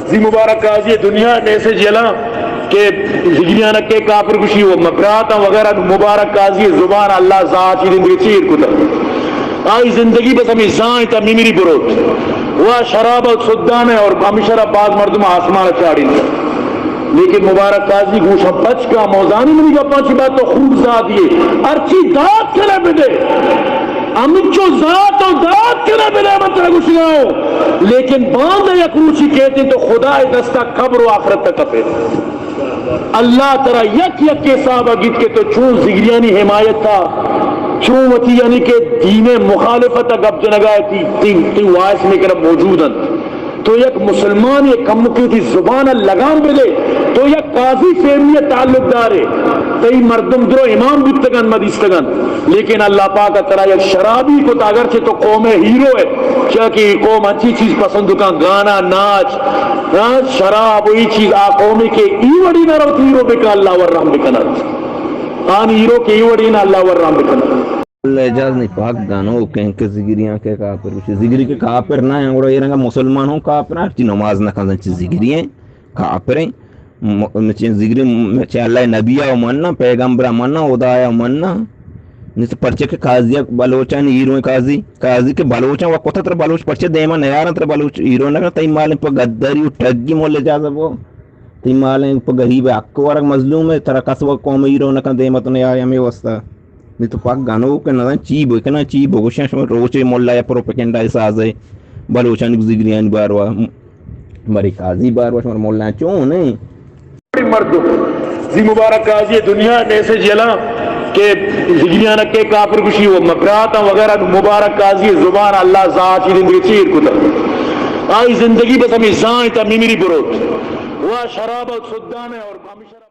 زی مبارک قاضی دنیا میسج یلا کہ زگریان کے کافر گوشی و مبراتاں وغیرہ، مبارک قاضی زبان اللہ ذات چی دندگی چیر کتا۔ آئی زندگی بس ہمیں زائیں تا میمری بروت و شراب و سدان ہے اور ہمیشہ را بعض مردم آسمان چاڑی۔ لیکن مبارک قاضی گوشاں پچ کا، موزانی منی گپاں چی بات تو خوب زادیے، ہرچی داد کنے بدے، ہمچو ذات و داد کنے بدے من ترا گوشگاؤں، لیکن باندا یک روچی کہتے تو خدا دستا قبر و آخرت تک کپے۔ اللہ ترا یک یک حساب گیت کہ تو چون زگریانی حمایت تھا، چون وتی یعنی کہ دین مخالفت گپ جنگا تی، تی، تی وائس میں کرا موجود انت۔ تو یک مسلمان، یک کمکی وتی زبان ء لگام بدے، تو یک قاضی فیملی ء تعلق دارے، تئی مردم درو امام بوتگن، مدیستگن، لیکن اللہ پاک ء ترا یک شرابی کت، اگرچہ تو قوم ء ہیرو ہے، چیا کہ اے قوم انچی چیز پسند کن، گانا، ناچ، ہاں، شراب و اے چیز، آ قومی کہ ای وڑی نہ روت ہیرو بکن، اللہ ور رحم بکنت۔ آن ہیرو کہ ای وڑی نہ اللہ ور رحم بکنت۔ اللہ اعجاز نی پاک گنوک ہیں کہ زگریاں کہ کافر گوشی۔ زگری کہ کافر نہ ہیں، گڑا اے رنگا مسلمان ہوں کافر ہیں، ہرچی نماز نہ کن، چی زگری ہیں، کافر ہیں۔ م-، چی زگری، چی اللہ نبی آ مننا، پیغمبر آ مننا، خدا آ مننا۔ نی تو پرچے کہ قاضی بلوچانی ہیرو ہیں قاضی، قاضی کہ بلوچاں و کتا تر بلوچ پرچے دیما نیارن تر بلوچ ہیرو نہ کن، تئی مالیں پہ غداری و ٹگی مول اجازت بو۔ تئی مالیں پہ غریب حق ورگ مظلوم ہے، ترا کس و قوم ہیرو نہ کن دیما تو نیارے ہمیں واسطہ۔ نی تو پاک گنوک نہ زان چی بکناں، چی بگوشاں، شما روچے ملا یا پروپیگنڈا سازے، بلوچانی زگریانی باروا، مری قاضی باروا، شما ملا چون ہیں؟ مردم زی مبارک قاضی دنیا میسج یلا کہ زگریان کے کافر گوشی و مبراتاں وغیرہ، مبارک قاضی زبان اللہ ذات چی دندگی چیر کتا۔ آئی زندگی بس ہمیں زائیں تا میمری بروت و شراب و سدان ہے اور ہمیشہ